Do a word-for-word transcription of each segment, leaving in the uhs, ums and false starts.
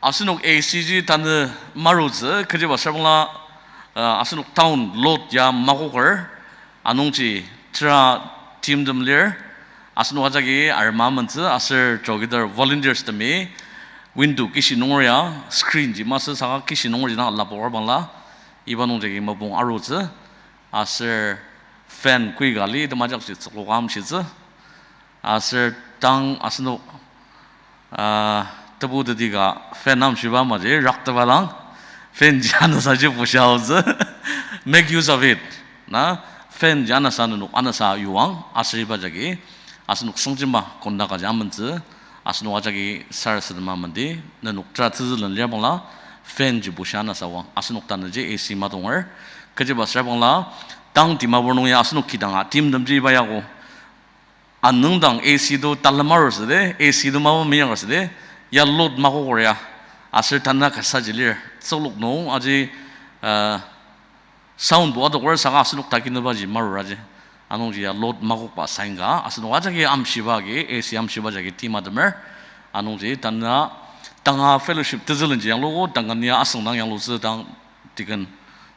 Asenok A C ji tanü marutsü, kechiba sürbangla, uh, asenok town load ya makoker, anungji tera timtem lir, asenok ajaki arema amentsü, aser chowkidar volunteers temi, window kishi nunger ya, screen ji masü saka kishi nunger ji dang lapoker bangla, iba nungjagi mapang arutsü, aser fan kui ka li, temajakji tsükloka amshitsü, aser tang asenok, ah, tebu teti ka fan amshiba maji rakteba dang, fan ji anasaji bushiaotsü. Make use of it. Na, fan ji anasa nenok anasa yuang, aser iba jagi, asenok sangjema konda kaji amentsü, asenok ajaki sarasadema mendi, nenok tera tezülen lir bangla, fan ji bushia anasa wang, asenok tanüji A C matonger, kechiba süra bangla, tang Dimapur nung ya asenok kidanga timtemji iba yako. Anüngdang A C to talem arur süde, A C to mapa meyang süde, ya load makoker ya. Aser tanü kasaji lir, tsüklok nung aji, uh, sound bo adoker saka asenok takinübaji marur aji. Anungji ya load makokba sign ka, asenok ajaki amshiba agi, A C amshiba jagi timtemer. Anungji tanü tanga fellowship tezülenji yanglugo, tangani ya asüngdang yanglutsü tang Deacon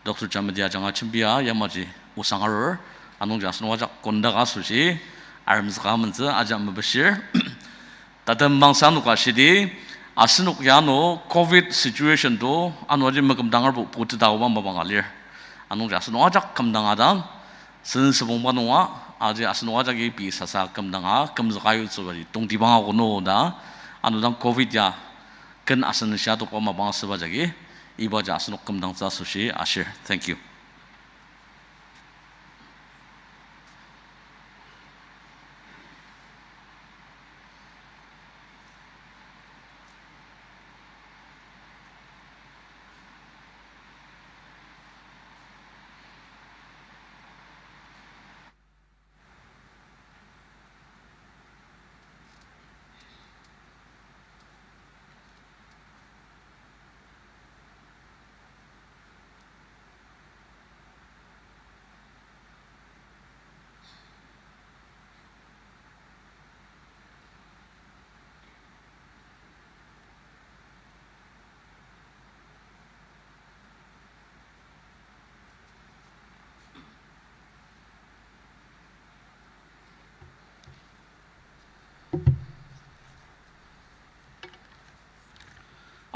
Doctor Jamedi ajanga jembia yamaji osang arur, anungji asenok ajak kondaka asoshi, aremzüka amentsü aja mepishir. Tatem bangsa anoka shidi, asenok ya ano covid situation to, ano aji mekümdangerbo putetaoba mapang ka lir. Anungji asenok ajak kümdang adang, sen sübongba nunga, aji asenok ajaki pei sasa kümdanga, kümzüka yutsübaji tongtibang ako no ta, ano dang covid ya, ken asen shia tokba mapang asüba jagi, ibaji asenok kümdangtsü asoshi ashir. Thank you.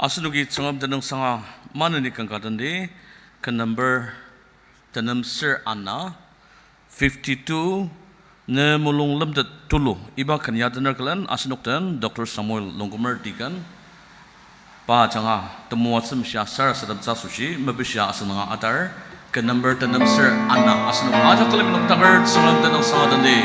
Asenoki Tsüngrem tenüngsanga maneni kanga tendi, ken number tenem ser ana, fifty-two, ne mulung lemtet tulu, iba ken ya tener külen asenok den Doctor Samuel Longkumer Deacon, pa ajanga temoatsü meshia sarasademtsü asoshi, mepishia asenanga atar, ken number tenem ser ana asenok ajak külemi noktaker Tsüngrem tenüngsanga tendi.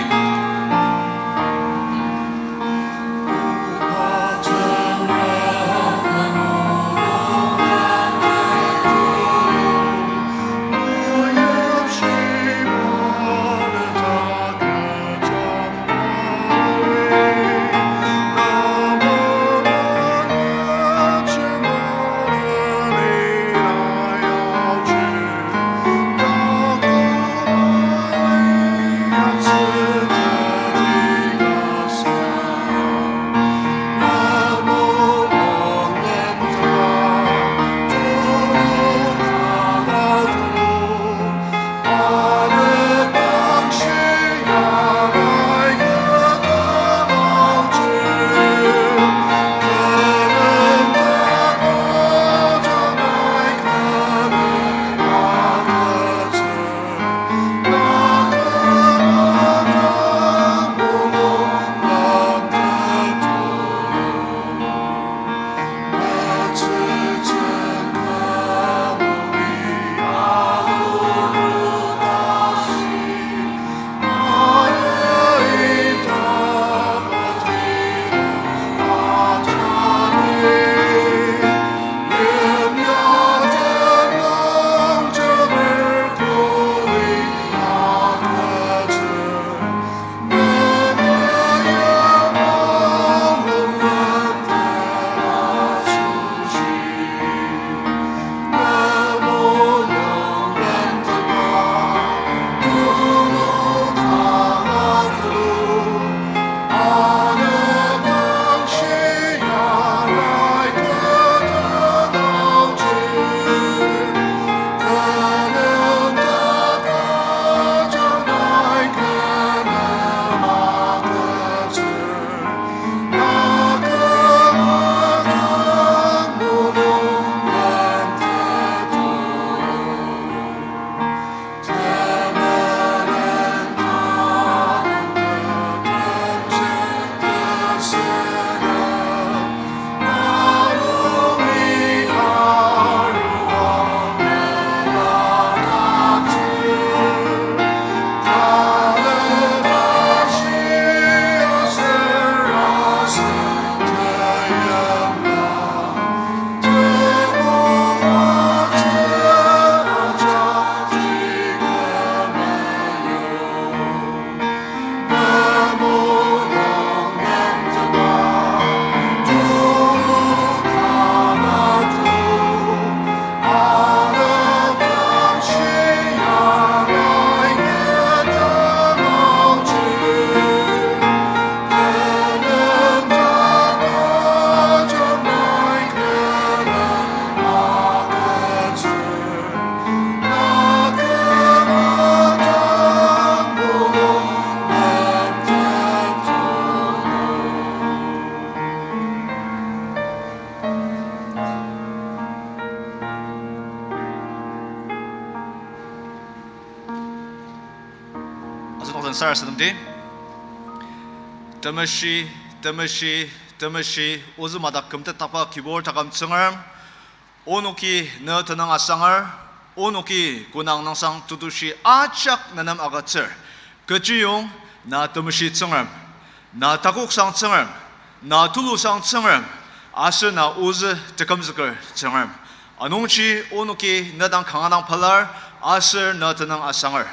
Sarasademdi. Temeshi, temeshi, temeshi, ozü madak kümtet takba Kibur taküm Tsüngrem, onoki ne tenüng asanger, onoki konang nüngsang tetushi ajak nenem agütsür. Kechiyong na temeshi Tsüngrem, na takoksang Tsüngrem, na tulusang Tsüngrem, aser na ozü tekümzüker Tsüngrem. Anungji onoki ne dang kanga dang pelar, aser ne tenüng asanger.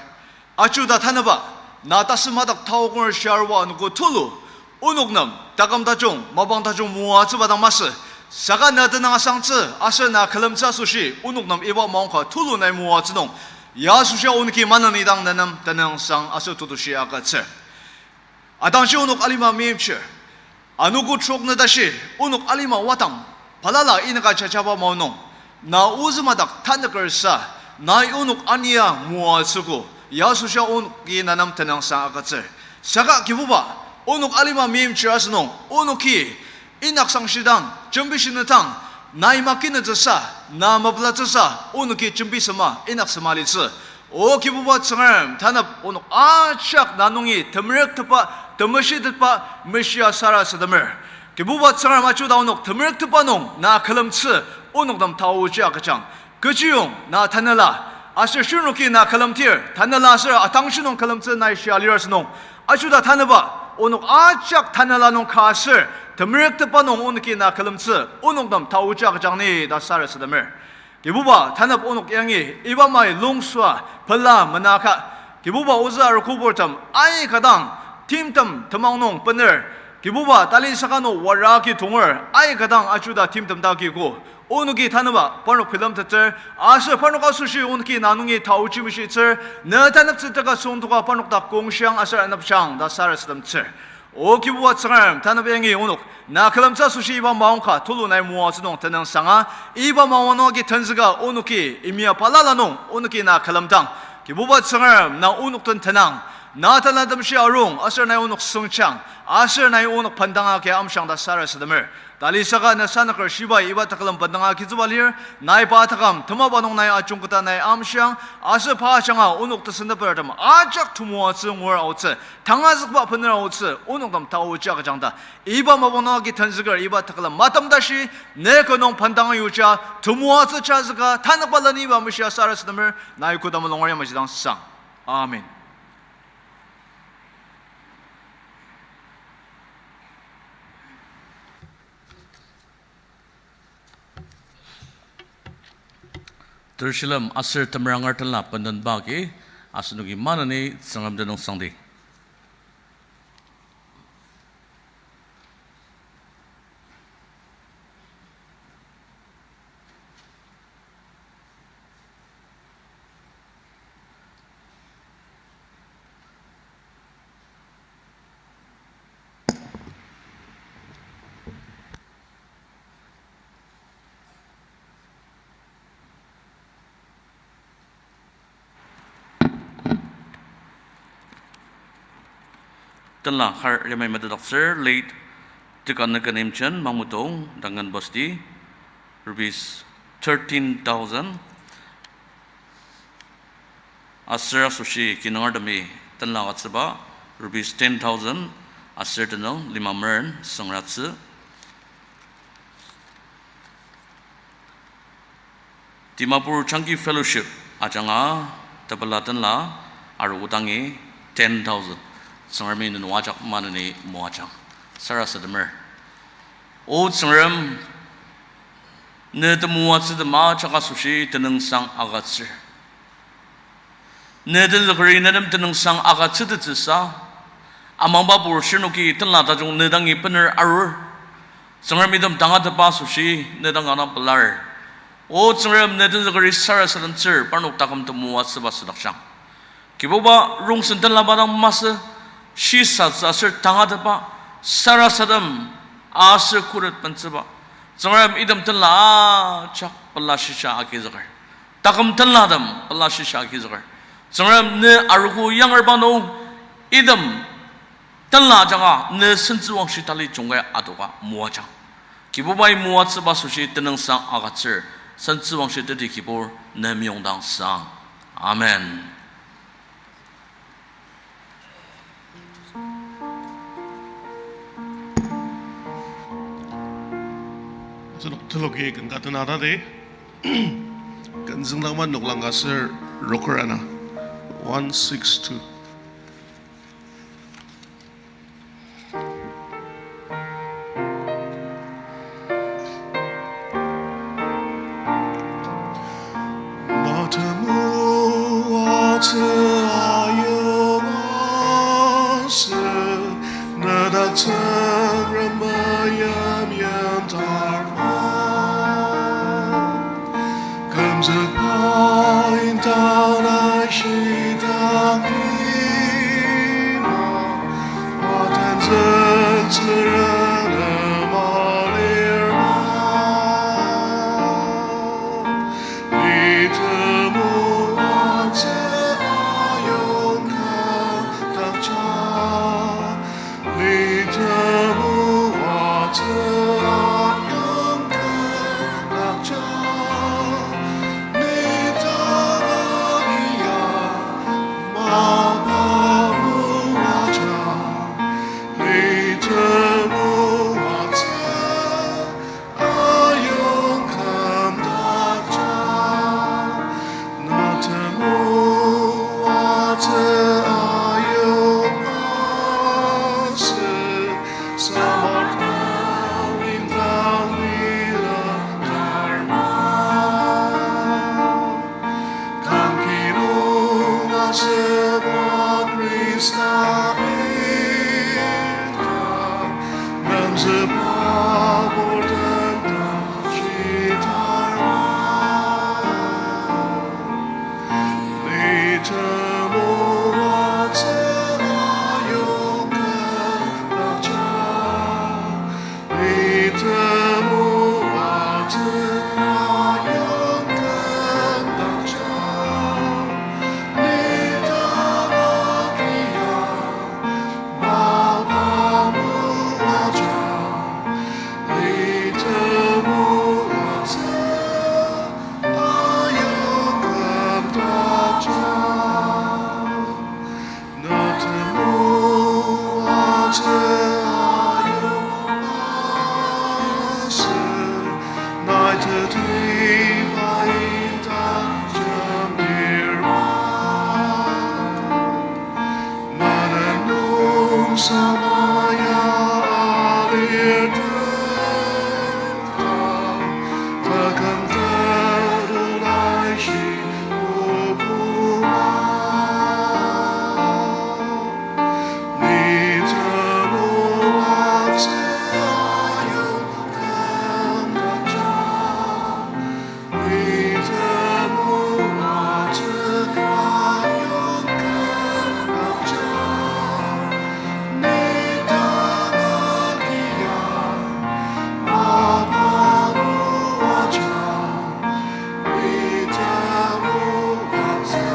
Ajuda tanüba, na tasü madak taoker shiarua anogo tulu, onok nem taküm tajung, mapang tajung moatsüba dang masü, saka na tenüng asangtsü, aser na külemtsü asoshi onok nem iba maongka tulu nai moatsü nung, ya asoshia onoki maneni dang nenem tenüngsang aser tetushi agütsür. Atangji onok alima meimchir, anogo trok nü tashi, onok alima wadang, balala inaka jajaba mao nung, na ozü madak tanüker sa, nai onok ania moatsüogo, ya asoshia onoki nenem tenüngsang agütsür. Saka Kibuba, onok alima meimchir asünung, onoki inak sangshidang, jembi shinetang, nai makinetsüsa, na mapelatsüsa, onoki jembi sema, inak sema litsü. O Kibuba Tsüngrem, tanep onok ajak na nungi temerüktepa, temeshitetba, meshia sarasademer. Kibuba Tsüngrem, ajuda onok temerüktepa nung na külemtsü, onok nem taoji agüjang. Kechiyong na tanela, aser shirnoki na külemtir, tanela aser atangshi nung külemtsü nai shia lir asünung, ajuda tanüba, onok ajak tanela nung ka aser, temerüktepa nung onoki na külemtsü, onok nem taoji agüjang ni ta sarasademer. Kibuba, tanep onok yangi, iba mai lungsua, pela menaka. Kibuba, ozü arogo purtem, aika dang, timtem temang nung bener. Kibuba, tali saka nung wara agi tonger, aika dang ajuda timtem ta agiko. Onoki tanüba, parnok bilemteter, aser parnok asoshi onoki na nungi taoji meshitsür, ne taneptsü teka süngdoka parnok dak kongshiang aser anepshang ta sarasademtsür. O Kibuba Tsüngrem, tanep yangi onok na külemtsü asoshi iba maongka tulu nai moatsü nung tenüngsanga, iba maong nung agi tenzüka onoki imya balala nung onoki na külemdang. Kibuba Tsüngrem, na onok den tenang, na tanela temshi arung, aser nai onok süngjang, aser nai onok bendanga agi amshiang ta sarasademer. Tali saka na sanaker shibai iba tekülem bendanga agitsüba lir, nai pa taküm temaba nung nai ajungketa nai amshiang, aser pa ajanga onok tesentepertem ajak temoatsü ngur aotsü, tangazükba bener aotsü, onok nem taoji agüjang ta. Iba mapang nung agi tenzüker iba tekülem matem tashi, ne kü nung bendanga yuja, temoatsü jazüka, tanükba leniba meshia sarasademer, nai kodama longer yamaji dang sang. Amen. Ter shilem aser temeranger tenla bendenba agi, asenoki maneni Tsüngrem tenüngsangdi. Tenla kar yamai metetdaktsür, late Teka Nüken Imchen, Mangmudong, Dangan Basti, rupees thirteen thousand. Aser asoshi kinungertemi tenla agütsüba, rupees ten thousand, aser tenüng lima meren süngratsü. Dimapur Changki Fellowship ajanga tepela tenla arogo dangi ten thousand. Tsüngremi nenok ajak maneni moajang. Sarasademer. O Tsüngrem, ne temoatsütem ajak asoshi tenüngsang agütsür. Ne tenzükeri nenem tenüngsang agütsütettsüsa, amangbapur shirnoki tenla tajung ne dangi bener arur. Tsüngrem, item tangatetba asoshi ne dang kanga pelar. O Tsüngrem, ne tenzükeri sarasademtsür parnok taküm temoatsüba südakjang. Kibuba, rongsen tenlaba dang masü, shisatsü aser tangatetba, sarasadem aser khuret bentsüba. Tsüngrem, item tenla ajak pela shisa agizüker. Taküm tenlatem pela shisa agizüker. Tsüngrem, ne arogo yangerba nung, item tenla ajanga ne sentsüwangshi tali jungkai adoka moajang. Kibubai moatsüba asoshi tenüngsang agütsür, sentsüwangshi teti Kibur ne meyongdang sang. Amen. Teloki ken ka tena tadi. Ken züngdangba noklang ka ser roker ana. One six two. Na temoatsü ayong asü, na dak Tsüngrem yimyim tarma. Kümzükba indang na shidang lima, watenzüktsüra nem alirma. Ni temoatsü ayong kümdakja, ni temoatsü ayong kümdakja, ni tanakia mapa moaja, ni temoatsü ayong kümdakja, na temoatsü ayong asü, samarta indang lila tarma. Kang kinung asüba Khrista ita, memzüba burden ta shitarma. Ni temoatsü ayong kümdakja, ni temoatsü ayong kümdakja, ni tanakia mapa moaja, ni temoatsü ayong kümdakja. Na temoatsü ayong asü, nai teti pai ta jemdirma. Menen nung samaya alirtem ta, taküm teti nai shi obuma. Ni temoatsü ayong kümdakja, ni temoatsü ayong kümdakja, ni tanakia mapa moaja, ni temoatsü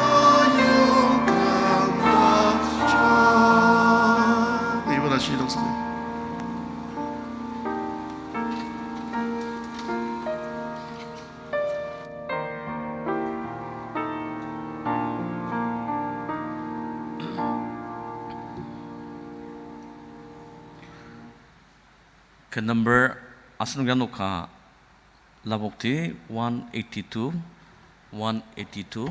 ayong kümdakja. Iba ta shidang sami. Ken number asenok ya noksa lapokti one eighty-two, one eighty-two.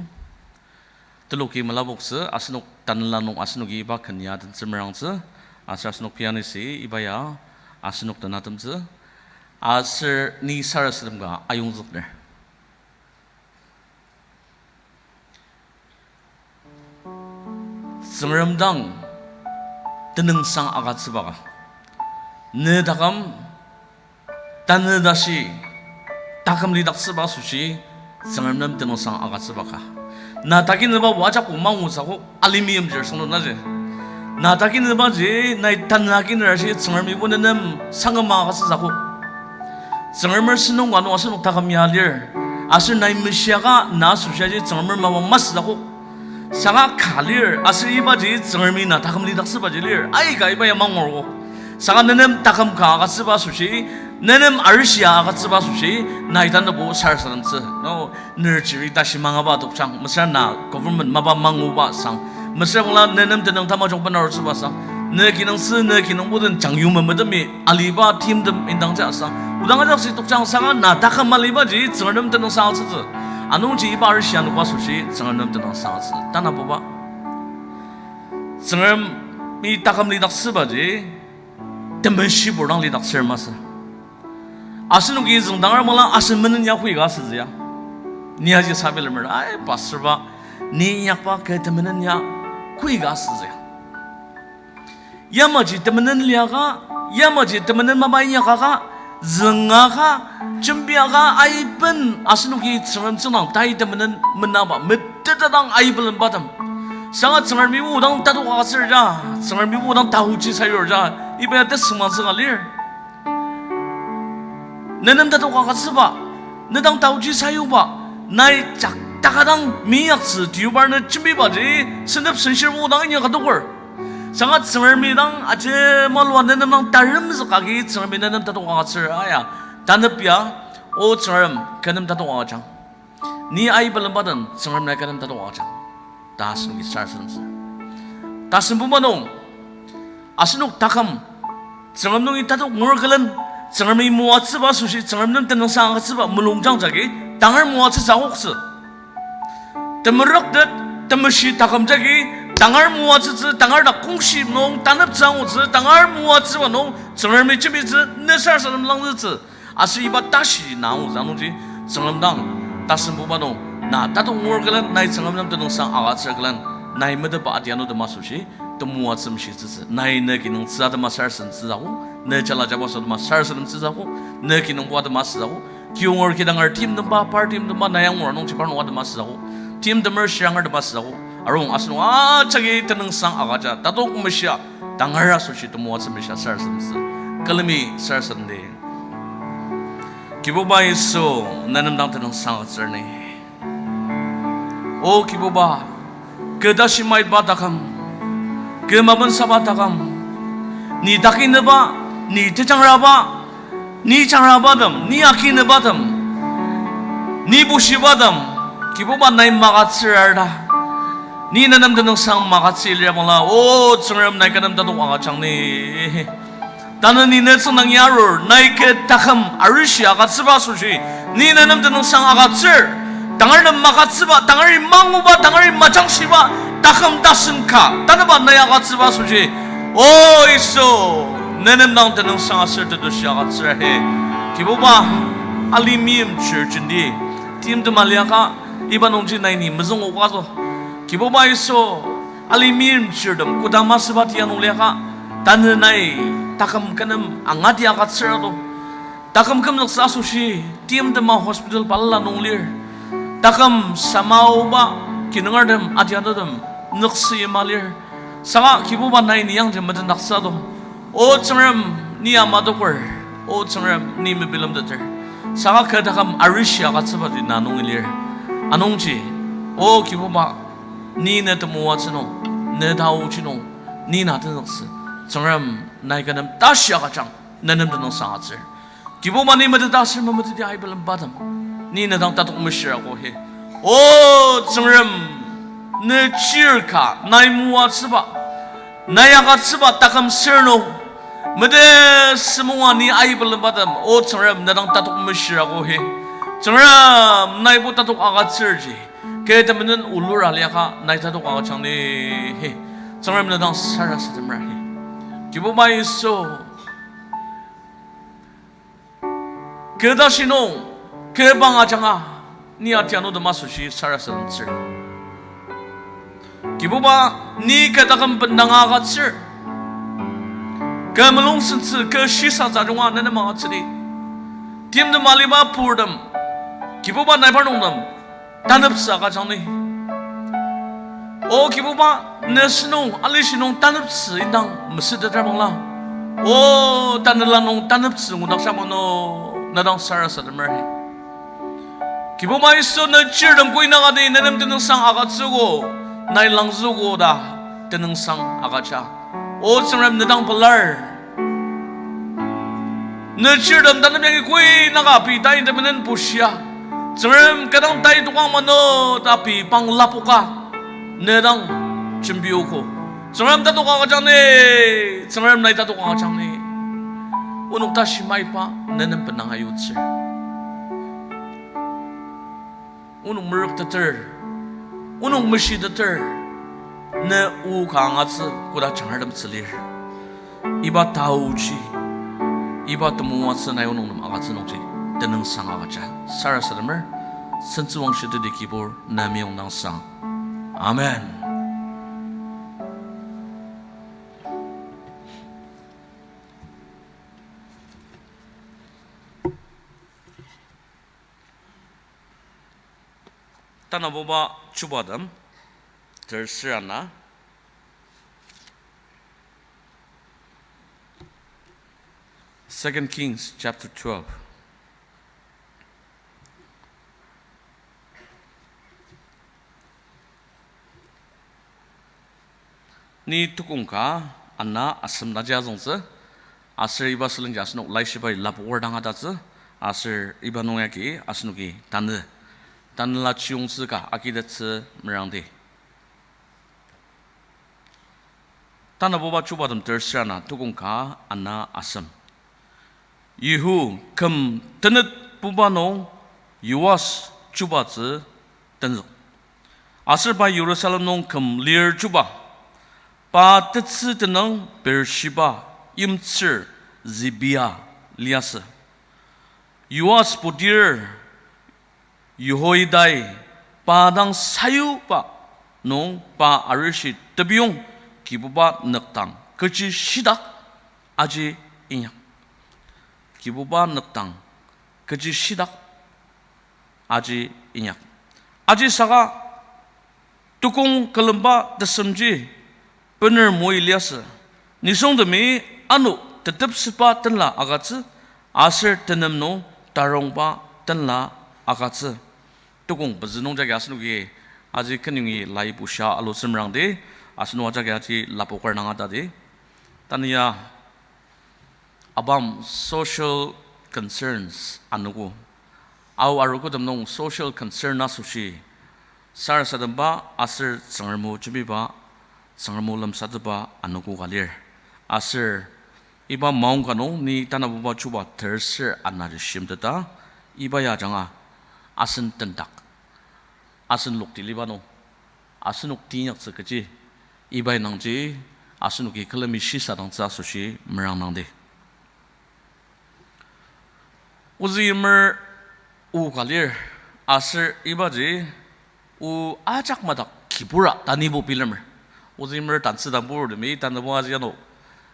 Teloki melapoktsü, asenok tanela nung asenoki iba ken ya tentsü merangtsü, aser asenok pianist-i iba ya asenok tenatemtsü, aser ni sarasadem ka ayongzükner. Tsüngrem dang tenüngsang agütsüba ka. Ne taküm tanü tashi taküm lidaktsüba asoshi Tsüngrem nem tenüngsang agütsüba ka. Na takinüba ajak o mangutsü akok, alimi yimjir süngdong naji. Na takinübaji nai tanü akiner ashi Tsüngremi bo ne nem sangküma agütsütsü akok. Tsüngremer sentong ka nung asenok taküm ya lir. Aser nai meshiaka na asoshi aji Tsüngremer mapang masütsü akok. Saka ka lir, aser ibaji Tsüngremi na taküm lidaktsübaji lir. Aika iba ya mangur o. Saka ne nem taküm ka agütsüba asoshi, ne nem arishi ya agütsüba asoshi, nai tanübo sarasademtsü. No, ner chiri tashi mangaba adokjang, mesüra na government mapa manguba sang, mesüra bangla ne nem tenüng tamajung benarutsüba sang, Ne kinungtsü, ne kinungpo den jangyumemetemi aliba timtem indangji asang. Odang ajakji tokjang saka na taküm alibaji Tsüngrem nem tenüngsang agütsütsü. Anungji iba arishi anogo asoshi Tsüngrem nem tenüngsang agütsü. Tanabuba, Tsüngremi taküm lidaktsübaji temeshibur dang lidaktsür masü. Asenoki züngdangar mala asen menen ya koi ka asütsü ya. Ni aji sabilemer, ai, pastorba, ni inyakba kü temenen ya koi ka asütsü ya. Yamaji temenen liaka, yamaji temenen mapa inyakaka, züngaka, jembiaka, aiben asenoki Tsüngrem tsüngdang tai temenen menaba, metetdang aibelenbatem. Saka Tsüngremi odang tatok agütsür ja, Tsüngremi odang taochi sayur ja, iba ya tesüngmangtsü ka lir. Ne nem tatok agütsüba, ne dang taochi sayuba, nai jak takadang meyaktsü tiyubar ne jembibaji, sentep senshir odang inyaka adoker. Saka Tsüngremi dang ajemalua ne nem dang taremzük agi Tsüngremi ne nem tatok agütsür aya. Tanep ya, O Tsüngrem, kü nem tatok agüjang. Ni aibelenbatem Tsüngrem nai kü nem tatok agüjang ta asenoki sarasademtsü. Tasembuba nung, asenok taküm, Tsüngrem nungi tatok ngur külen, Tsüngremi moatsüba asoshi Tsüngrem nem tenüngsang agütsüba mulungjang jagi tangar moatsütsü akoktsü. Temerüktet, temeshi taküm jagi tangar moatsütsü, tangar dak kongshim nung taneptsü angutsü, tangar moatsüba nung Tsüngremi jembitsü, ne sarasadem langzütsü. Aser iba tashi na angutsü nungji, Tsüngrem dang tasembuba nung, na tatok ngur külen, nai Tsüngrem nem tenüngsang agütsür külen, nai metetba adianutem asoshi temoatsü meshitsütsü. Nai ne kinungtsü atema sarasademtsütsü akok, ne jala jabaso atema sarasademtsütsü akok, ne kinungpo atema asütsü akok, kiyonger kidanger timtemba, par timtemba, nai angur nungji parnok atema asütsü akok, timtemer shiranger tema asütsü akok. Arung asenok ajaki tenüngsang agüja, tatok meshia, tangar asoshi temoatsü meshia sarasademtsü. Külemi sarasademdi. Kibuba Yisu, ne nem dang tenüngsang agütsür ni. O Kibuba, kü tashi maitba taküm, kü mapensaba taküm, ni takinüba, ni tejangraba, ni jangrabatem, ni akinübatem, ni bushibatem, Kibuba nai magütsür arda. Ni ne nem tenüngsang magütsü lir bangla, O Tsüngrem nai kü nem tatok agüjang ni. Tanü ni ne tsüngdang yarur, nai kü taküm arishi agütsüba asoshi, ni ne nem tenüngsang agütsür. Tangar nem magütsüba, tangari manguba, tangari majangshiba, taküm tasen ka, tanüba nai agütsüba asoshi, O Yisu, ne nem dang tenüngsang aser tetushi agütsür ahe. Kibuba, alima meimchir jenti, timtem aliaka, iba nungji nai ni mezüng oka to. Kibuba Yisu, alima meimchirtem kodama süba tia nung liaka, tanü nai taküm kü nem angati agütsür to. Taküm kümzüktsü asoshi, timtema hospital balala nung lir. Taküm samaoba kinungertem adianutem nüksü yima lir. Saka Kibuba nai ni yangji metendaktsü to. O Tsüngrem, ni amadoker. O Tsüngrem, ni mebilemteter. Saka kü taküm arishi agütsübaji na nungi lir. Anungji, O Kibuba, ni ne temoatsü nung, ne taochi nung, ni na tenzüktsü. Tsüngrem, nai kü nem tashi agüjang, ne nem tenüngsang agütsür. Kibuba ni meteta aser memeteti aibelembatem, ni ne dang tatok meshirago he. O Tsüngrem, ne chir ka nai moatsüba, nai agütsüba taküm sür nung, mete sümunga ni aibelembatem, O Tsüngrem ne dang tatok meshirago he. Tsüngrem naibo tatok agütsürji, kü temenen ulur aliaka nai tatok agüjang ni he. Tsüngrem ne dang sarasademer he. Kibuba Yisu, kü tashi nung, kü bang ajanga, ni adianutem asoshi sarasademtsür. Kibuba, ni kü taküm bendanga agütsür. Kü mulung sentsü, kü shisatsü junga ne nem agütsüdi. Timtem aliba purtem, Kibuba nai parnok nem taneptsü agüjang ni. O Kibuba, ne sentong alishi nung taneptsü indang mesüteter bangla, O tanela nung taneptsü ngudakja mano, ne dang sarasademer he. Kibuba Yisu, ne chirtem koinaka di ne nem tenüngsang agütsüogo, nai langzüogo ta tenüngsang agüja. O Tsüngrem, ne dang pelar. Ne chirtem tanü yangi koinaka pei tai temenen bushia, Tsüngrem, kü dang tai tokang mano ta pei pang lapoka, ne dang jembiogo. Tsüngrem tatok agüjang ni, Tsüngrem nai tatok agüjang ni. Onok tashi maiba, ne nem benang ayutsür. Onok merükteter, onok meshiteter, ne o ka angatsü koda jangratem tsülir. Iba taoji, iba temoatsü nai onok nem agütsü nungji, tenüngsang agüja. Sarasademer, sentsüwangshi teti Kibur, ne meyong dang sang. Amen. Tanabuba Chubatem, tersür ana. Second Kings chapter twelve. Ni tukong ka ana asem naji azüngtsü, aser iba sülenji asenok laishibai lapoker dang atatsü, aser iba nung yagi asenoki tanü, tanela chiyongtsü ka agitettsü merangdi. Tanabuba Chubatem tersür ana tukong ka ana asem. Yihu küm tenetbuba nung Yoas chubatsü tenzük. Aser pa Yirusalem nung küm lir chuba. Pa tetsü tenüng Beersheba yimtsür Zibia liasü. Yoas putir Yihoidai pa dang sayuba nung pa arishi tebiyong Kibuba nükdang kechi shidak aji inyak. Kibuba nükdang kechi shidak aji inyak. Aji saka tukong külemba tesemji bener moi liasü. Nisungtemi ano tetepsüba tenla agütsü, aser tenem nung tarongba tenla agütsü. Tukong pezü nung jagi asenoki aji kenyongi lai bushia alutsü merangdi, asenok ajaki aji lapoker nang atadi. Tanü ya abam social concerns anogo. Ao arogotem nung social concern asoshi sarasademba aser Tsüngrem o jembiba, Tsüngrem o lemsatepba anogo ka lir. Aser iba maong ka nung ni tanabuba chuba tersür anaji shimteta, iba ya ajanga asen tendak, asen lokti liba nung asenok teinyaktsü kechi, iba indangji asenoki külemi shisadangtsü asoshi merang nangdi. Ozüimer o ka lir, aser ibaji o ajak madak kibura ta nibo bilemer. Ozüimer tantsü tanburtemi tanübo aji ano,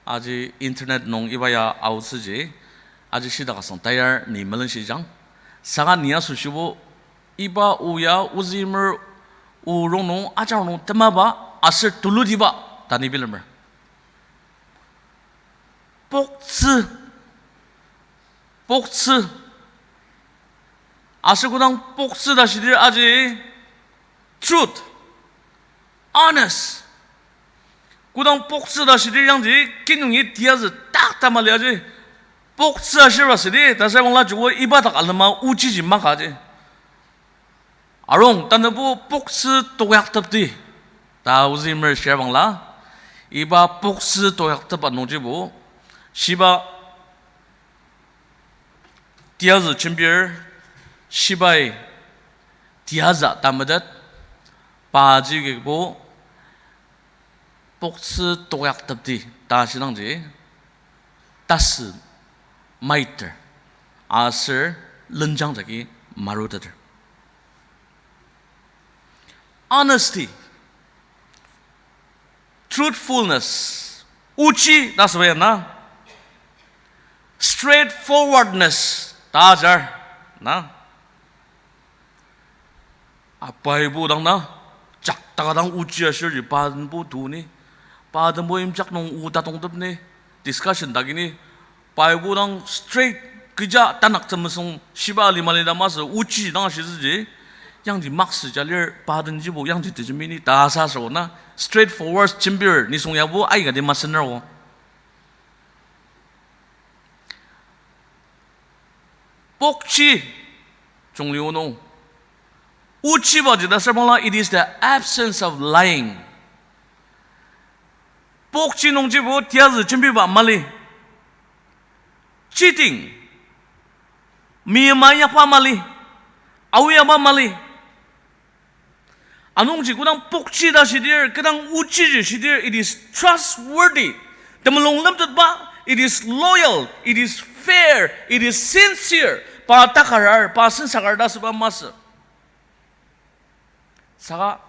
aji internet nung iba ya aotsüji, aji shidak asang tayar ni melenshijang. Saka ni asoshibo iba o ya Ozüimer o rongnung ajak nung temaba aser tulutiba ta ni bilemer. Poktsü. Poktsü. Aser kodang poktsü ta shidir aji truth, honest. Kodang poktsü ta shidir yangji kinungi tiyazü tak tamali aji. Poktsü ashirba südi, ta sür bangla joko iba dak alema ochiji maka ji. Arung, tanübo poktsü toyaktepdi ta Ozüimer shir bangla, iba poktsü toyaktepba nungjibo, shiba tiyazü jembir, shibai tiyazü ta metet, paji kibo poktsü toyaktepdi ta shidangji, tasü maiter, aser lenjang jagi maruteter. Honesty, truthfulness, ochi ta süba ya na, straightforwardness ta ajar na. Apaibo dang na, jaktaka dang ochi ashirji, pa denbo tuni, pa denbo imjak nung o tatongtep ni, discussion dagi ni, paibo dang straight, kecha tanak temesung shiba lima lida masü ochi dang ashitsüji, yangji maksü ja lir pa denjibo yangji tejembini ta sa sür na, straightforward jembir nisung yabo aikati masener o. Pokchi, jungli onung. Ochibaji ta sür bangla, it is the absence of lying. Pokchi nungjibo tiyazü jembiba mali. Cheating. Mima yakba mali. Aoyaba mali. Anungji kodang pokchi ta shidir, kodang ochiji shidir, it is trustworthy. Temulung lemtetba, it is loyal, it is fair, it is sincere. Pa takarar, pa sensaker ta asüba masü. Saka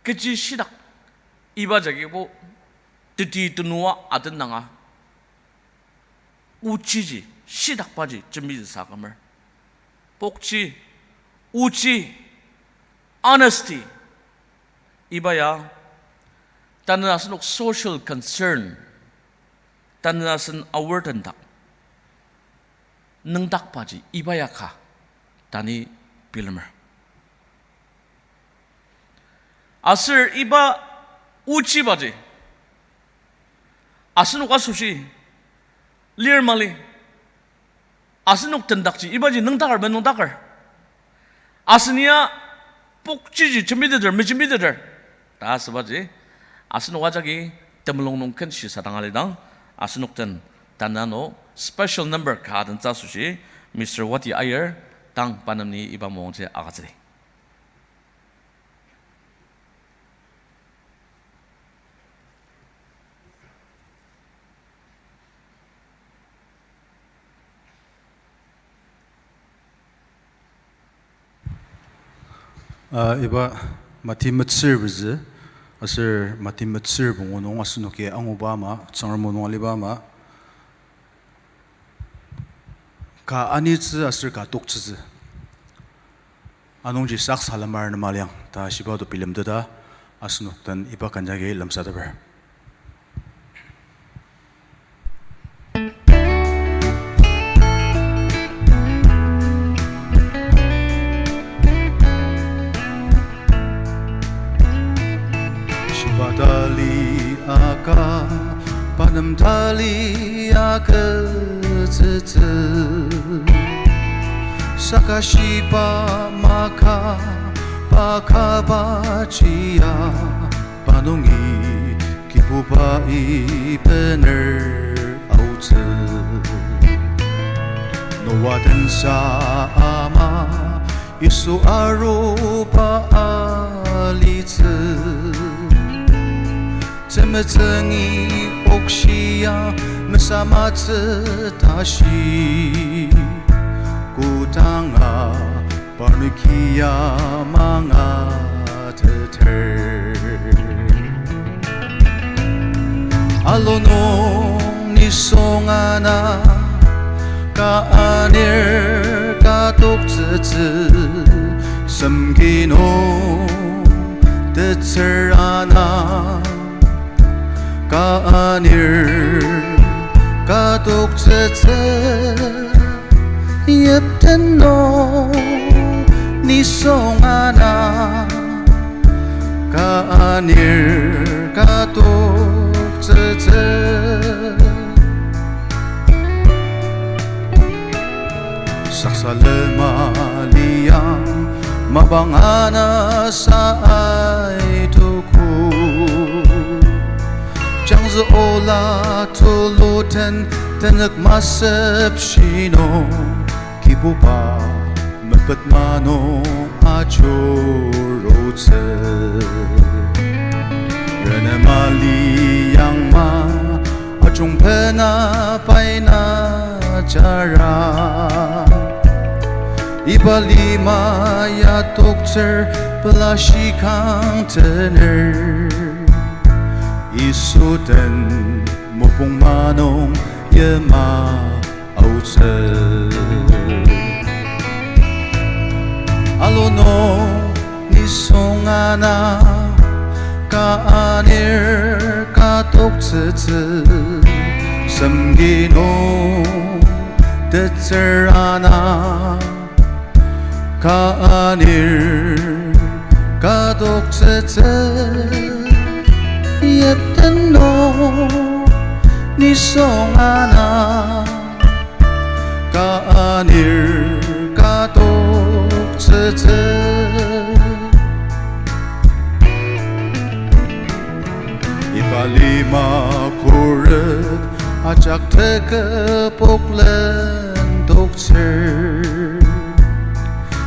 kechi shitak iba jagibo teti tenua atendanga ochiji shitakbaji jembitsü sa kümer. Pokchi, ochi, honesty. Iba ya, tanü asenok social concern, tanü asen aor tendak nüngdakbaji iba ya ka ta ni bilemer. Aser iba ochibaji asenok asoshi lir mali. Asenok tendakji ibaji nüngdaker menüngdaker. Asen ya pokchiji jembiteter, mejembiteter ta asübaji asenok ajaki temulung nung ken shisadang alidang, asenok den tanü ano special number ka den tsü asoshi Mister Wati Aier, tang pa nem ni iba mongji agütsüdi. Ah, iba Mati metsür pezü, aser Mati metsür pungu nung asenoki anguba ama, Tsüngrem o nung aliba ama, ka anitsü aser ka toktsütsü. Anungji saksalemar nemaliang ta shiba to bilemteta, asenok den iba ken jagi lemsateper. Shiba tali aka, pa nem tali agütsütsü. Saka shiba maka, pa kaba chia, pa nungi Kibubai bener aotsü. Noa tensa ama Yisu aruba alitsü. Temetsüngi okshia mesamatsü tashi, kodanga parnokia mangateter. Alu nung nisung ana, ka anir ka toktsütsü, semki nung tetsür ana, ka anir ka toktsütsü, yipten nung nisung ana, ka anir ka toktsütsü. Saksalema liang mapang ana sa aituku. Jangzü ola tuluten tenük masep shinung, Kibuba mepet manung ajurutsü. Renema liangma ajungpena paina jara, iba lima ya toktsür pela shikang tener. Yisu den mopung manung yima aotsü. Alu nung nisung ana, ka anir ka toktsütsü, semki nung tetsür ana, ka anir ka toktsütsü, yipten nung nisung ana, ka anir ka toktsütsü. Iba Lima khuret ajak teküpok lendoktsür.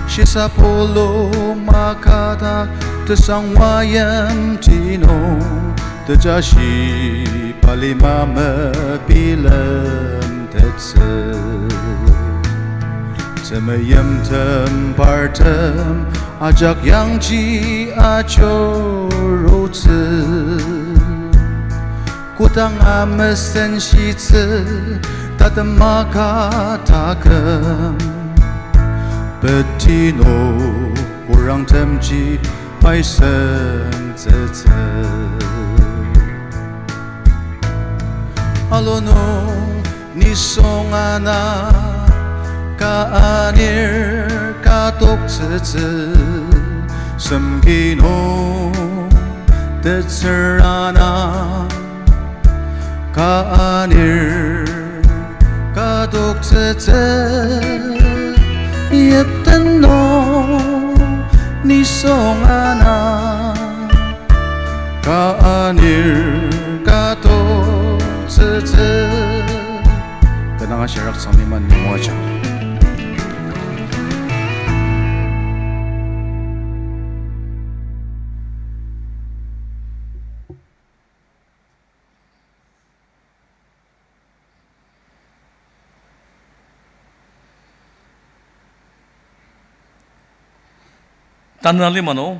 Shisa pulu makadak tesang wayimti nung, tejashi pa lima mebilem tetsü. Temeimtem partem ajak yangji ajurutsü. Kodang amesenshitsü tatem maka taküm, peti nung kurangtemji maisemtsütsü. Alu nung nisung ana ka anir ka toktsütsü, semki nung tetsür ana ka anir ka toktsütsü, yipten nung nisung ana ka anir ka toktsütsü. Kanga shirak sangmi man ni moajang. Tanü alima nung,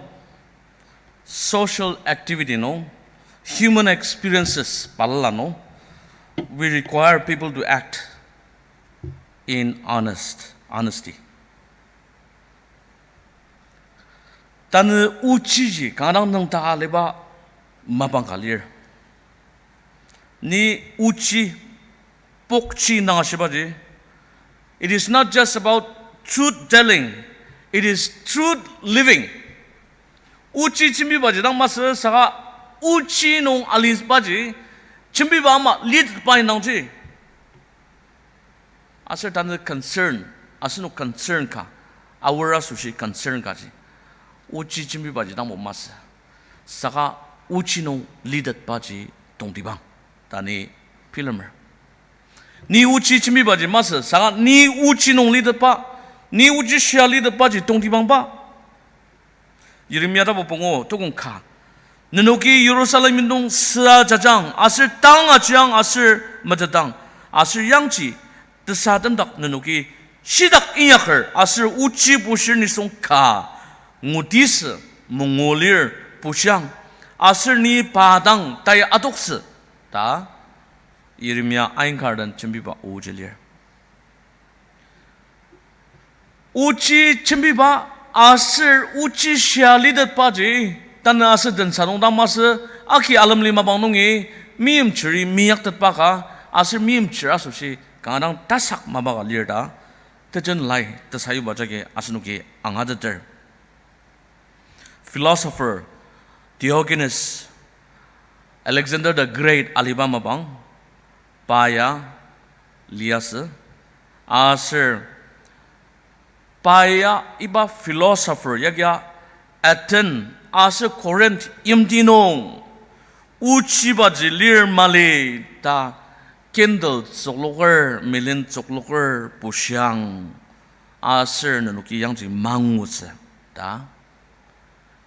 social activity nung, human experiences balala nung, we require people to act in honest, honesty. Tanü ochiji kanga dang nüngdaka aliba mapang ka lir. Ni ochi, pokchi nung ashibaji, it is not just about truth telling, it is truth living. Ochi jembibaji dang masü saka ochi nung alibaji jembiba ama litetba indangji. Aser tanü concern, asenok concern ka, aor asoshi concern kaji ochi jembibaji dangbo masü. Saka ochi nung litetbaji tongtibang ta ni bilemer. Ni ochi jembibaji masü, saka ni ochi nung litetba, ni ochi shia litetbaji tongtibangba. Yeremia tapu pungu tukong ka. Nenoki Jerusalem indang süa jajang, aser tang ajiang aser metetang, aser yangji tesatem dak nenoki shitak inyaker aser ochi bushir nisung ka ngutisü mongo lir bushiang, aser ni pa dang tai adoktsü ta Yeremia aingkar den jembiba oji lir. Ochi jembiba aser ochi shia litetbaji, tanü aser tensa nung dang masü, aki alemli mapang nungi meimchiri meyaktetba ka, aser meimchir asoshi kanga dang tasak mapa ka lir ta tejen lai tesayuba jagi asenoki angateter. Philosopher Diogenes, Alexander the Great aliba mapang, pa ya liasü, aser pa ya iba philosopher yagia Athens aser Corinth yimti nung ochibaji lir mali ta candle tsükloker, milen tsükloker bushiang, aser nenoki yangji mangutsü ta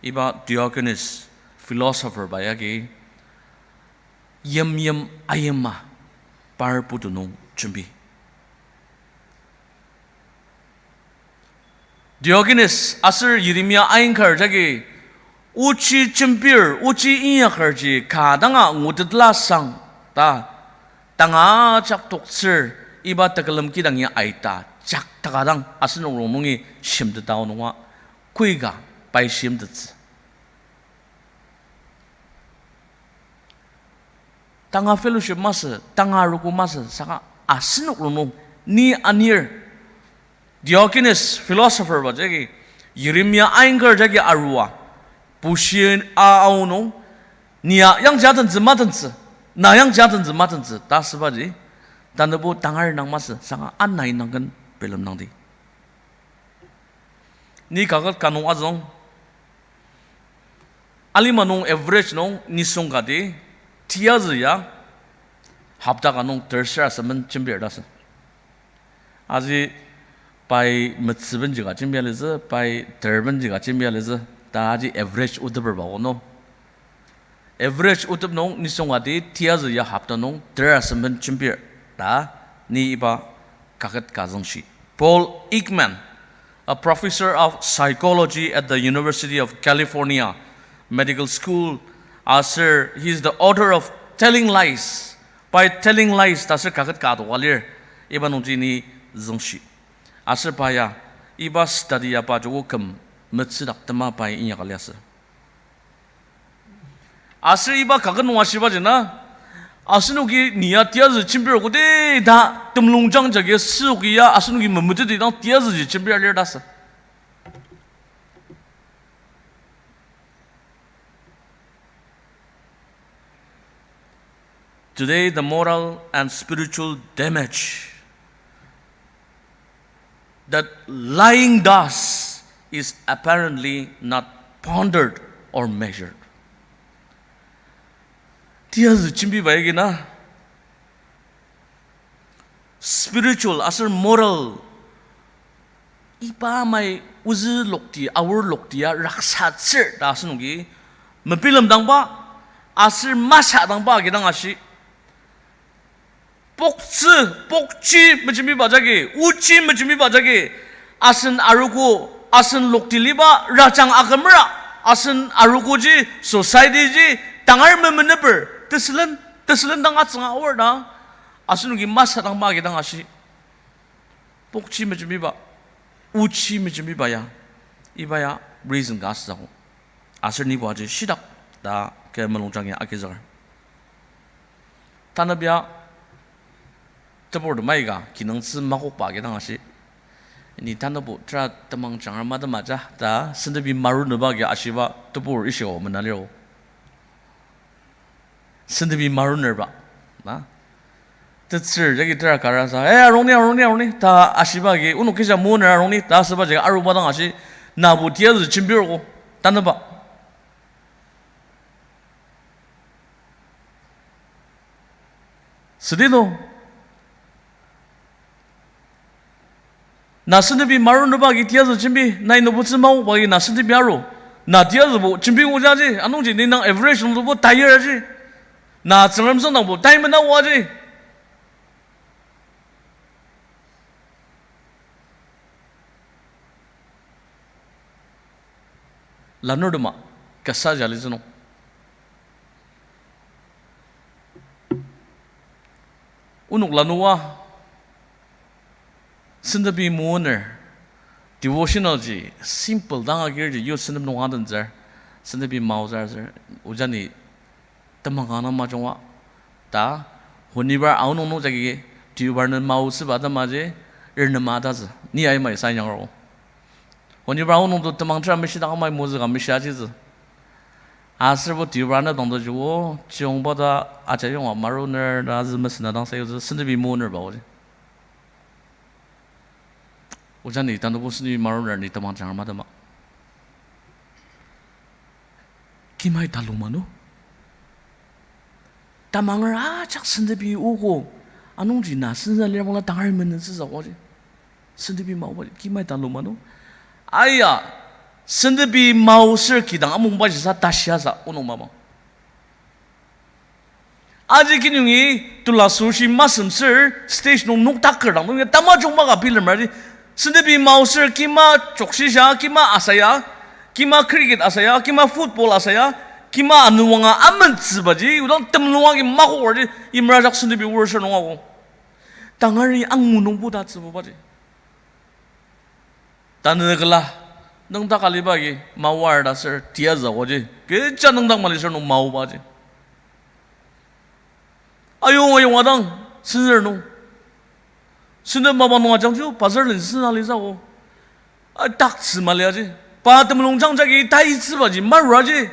iba Diogenes philosopher ba yagi yimyim ayima par putu nung jembi. Diogenes aser Yeremia ainkar jagi ochi jembir, ochi inyakerji ka danga ngutetla sang ta tanga jak toktsür iba tekülem kidang ya aita jak taka dang asenok rongnungi shimtetdaktsü nunga koika pai shimtettsü. Tanga fellowship masü, tanga arogo masü, saka asenok rongnung ni anir Diogenes philosopher ba jagi, Yeremia ainkar jagi arua, bushi a aonung, ni a yangji atentsü matentsü, na yangji atentsü matentsü ta asübaji, tanübo tangar nang masü, saka anai nangken bilemdangdi. Ni kaket ka nung azüng, alima nung average nung nisung kati, tiyazü ya hopta ka nung ter ser asemen jembir ta sü. Aji pai metsübenji ka jembia litsü, pai terbenji ka jembia litsü, ta aji average oteperba o no. Average otep nung nisung ati tiyazü ya hopta nung ter asemen jembir ta ni iba kaket ka züngshi. Paul Ekman, a professor of psychology at the University of California Medical School, aser he is the author of Telling Lies. Pai Telling Lies ta ser kaket ka adoka lir, iba nungji ni züngshi. Aser pa ya, iba study ya pa joko küm metsüdak tema pai inyaka liasü. Aser iba kaket nung ashibaji na, asenoki ni ya tiyazü jembir koda ta temulungjang jagi süoki ya asenoki memeteti dang tiyazüji jembir lir ta sü. Today, the moral and spiritual damage that lying does is apparently not pondered or measured. Tiyazü jembiba agi na, spiritual aser moral, iba amai ozü lokti, aor lokti ya raksatsür ta asenoki mebilemdangba, aser masadangba agi dang ashi. Poktsü, pokchi mejembiba jagi, ochi mejembiba jagi, asen arogo, asen lokti liba, rajang akümera, asen arogoji, society ji, tangar memeneper, tesülen, tesülen dang atsünga aor ta, asenoki masadangba agi dang ashi. Pokchi mejembiba, ochi mejembiba ya, iba ya reason ka asütsü akok. Aser nibo aji shitak ta kü mulungjang ya agizüker. Tanü ya tebur temai ka kinungtsü makokba agi dang ashi. Ni tanübo tera temang jangra matemaja ta sendenbi maruneba agi ashiba tebur ishio mena liro. Sendenbi marunerba, na? Tetsür jagi tera kara sa, "Eh, arung ni, arung ni, arung ni," ta ashiba agi, "Onok kija moner arung ni," ta asüba jagi aruba dang ashi, nabo tiyazü jembirogo, tanüba. Südi no. Na sendenbi maruneba agi tiyazü jembi, nai nübutsü maokba agi na sendenbi aru. Na tiyazübo jembi ojaji, anungji ni nang average nungbo tayir aji. Na Tsüngrem sangdangbo tai mena oaji. Lanurtema kasa jali zünung. Onok lanua, sendenbi moner, devotional ji, simple dang agir ji, youth sendem nung adentsür, sendenbi maotsür, ojani temang kanga majungwa, ta, honibar aonung nung jagi, deobar nü maotsüba atemaji, ernema tatsü, ni aimai sa inyangro. Honibar aonung to temang tera mishidaka mai mozüka mishi ajitsü. Aserbo deobar nü dang to jibo, chiyongba ta ajayonga maruner ta azü mesena dang sayutsü, sendenbi monerba oji. Ojani tanübo sendenbi maruner ni temang jangra matema. Kimai taluma no? Tamanger ajak sendenbi ogo, anungji na sensa lir bangla tangar menütsü sa oji. Sendenbi maoba kimai taluma no? Aya, sendenbi maoser kidang amungba jisa tashi asa onok mapang. Aji kinyungi tula süshi masem ser stage nung noktaker dang nungi tamajungba ka bilemer ji. Sendenbi maoser kima chokshisa, kima asaya, kima cricket asaya, kima football asaya, kima anüwanga amentsübaji, odang temulung agi makokar ji, imrajak sendenbi worship nung ako. Tangari angu nungbo ta tsübubaji. Tanü kala, nüngdak aliba agi, mawar ta ser, tiyazü aoji, kecha nüngdak mali ser nung maobaji. Ayong ayong adang, senzür nung. Senden mapang nung ajangji, bazar len senzü alisa o. A, taktsü mali aji. Pa temulung jang jagi, taitsübaji, marua ji.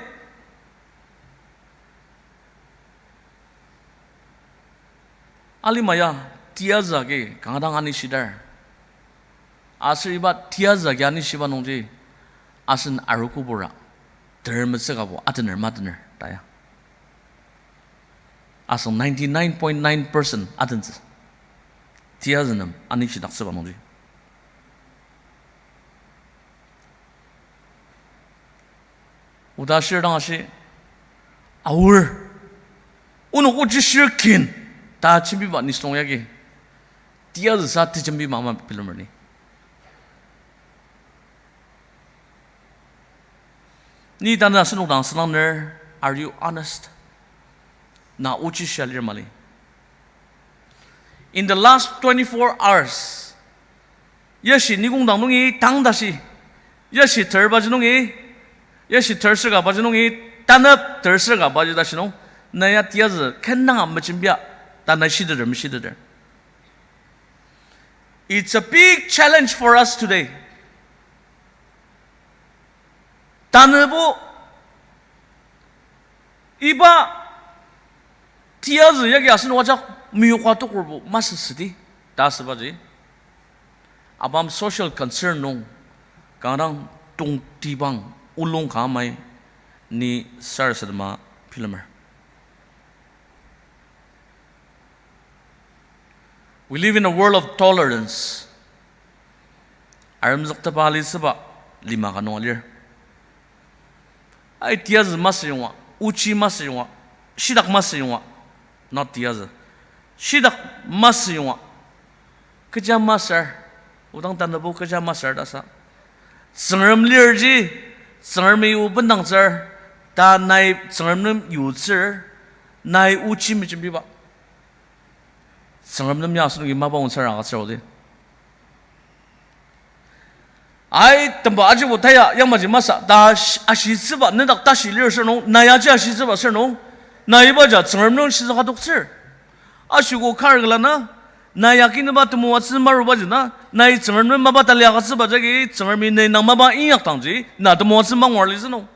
Alima ya, tiyazü agi kanga dang anishidar. Aser iba tiyazü agi anishiba nungji, asen arogobura, ter metsükabo, atener matener, ta ya. Asen ninety-nine point nine percent adentsü. Tiyazü nem anishidaktsüba nungji. Oda shir dang ashi, aor, onok ochi shir kin, ta jembiba nisung yagi, tiyazü sa tejembi mama bilemer ni. Ni tanü asenok dang asüngdanger, are you honest? Na ochi shia lir mali. In the last twenty-four hours, yashi nikongdang nungi tang tashi, yashi terbaji nungi, yashi tersür kabaji nungi, tanep tersür kabaji tashi nung, na ya tiyazü kendanga mejembia, ta na shiteter, meshiteter. It's a big challenge for us today. Tanübo iba tiyazü yagi asenok ajak meyoka tokerbo masü südi ta asübaji, abam social concern nung kanga dang tongtibang olung ka amai ni sarasadema bilemer. We live in a world of tolerance. Aremzüktepa alitsüba lima ka nung alir. Ai, tiyazü masü yonga, ochi masü yonga, shidak masü yonga, not tiyazü, shidak masü yonga, kecha masür, odang tanübo kecha masür ta sa, Tsüngrem lirji, Tsüngremi o bendangtsür, ta nai Tsüngrem nem yutsür, nai ochi mejembiba, Tsüngrem nem ya asenoki mapa otsür agütsür odi. Ai, temba ajibo taya yamaji masü ta ash-, ashitsüba nedak tashi lir sür nung, na yaji ashitsüba sür nung, na ibaja Tsüngrem nung shitsü ka toktsür. Ashiko kar külana, na yakinüba temoatsü marubaji na, nai Tsüngrem nem mapa tali agütsüba jagi Tsüngremi ne nang mapa inyakdangji na temoatsü mangur litsü nung,